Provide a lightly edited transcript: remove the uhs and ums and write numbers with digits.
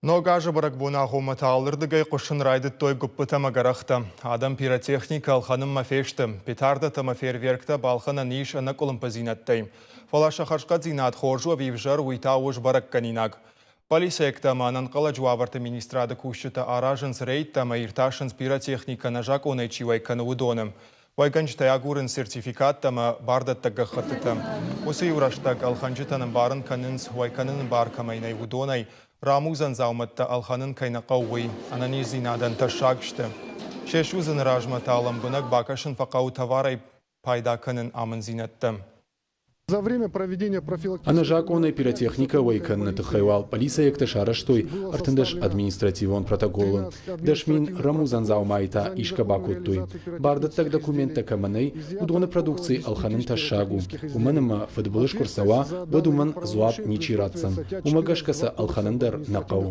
Ног азы бӕрӕгбоны агъоммӕ та алырдыгӕй хъуысын райдыдтой гуыппытӕ ӕмӕ гӕрӕхтӕ. Адӕм пиротехникӕ ӕлхӕнынмӕ фесты. Петардӕтӕ ӕмӕ фейерверктӕ балхӕнӕн ис ӕнӕкъуылымпыдзинӕдтӕй. Фӕлӕ сӕ хӕрзхъӕддзинад хорз у ӕви ӕвзӕр, уый та у сбӕрӕггӕнинаг. Полицейӕгтӕ ӕмӕ ӕнӕнхъӕлӕджы уавӕрты министрады кусджытӕ аразынц рейдтӕ ӕмӕ иртасынц пиротехникӕ ӕнӕзакъонӕй чи уӕй кӕны, уыдоны. Уӕйгӕнджытӕй агурынц сертификаттӕ ӕмӕ бардӕттӕг гӕххӕттытӕ. Уыцы иу рӕстӕг ӕлхӕнджытӕн ӕмбарын кӕнынц, уӕй кӕныны бар кӕмӕй нӕй, уыдонӕй рӕмудзӕн дзаумӕттӕ ӕлхӕнын кӕй нӕ хъӕуы, уый ӕнӕниздзинадӕн тӕссаг сты. Се судзыны размӕ та лӕмбынӕг бакӕсын фӕхъӕуы товарӕй пайда кӕнын амындзинӕдтӕ. Ӕнӕзакъонӕй пиротехникӕ уӕй кӕныны тыххӕй уал пъӕлицӕйӕгтӕ сарӕзтой 13 административон протоколы. 10 000 рӕмудзӕн дзаумайы та исгӕ бакодтой. Бардӕттӕг документтӕ кӕмӕ нӕй, уыдоны продукци ӕлхӕнын тӕссаг у, уымӕн ӕмӕ фыдбылыз куы рцӕуа, уӕд уымӕн дзуапп ничи ратдзӕн. Уымӕ гӕсгӕ сӕ ӕлхӕнын дӕр нӕ хъӕуы.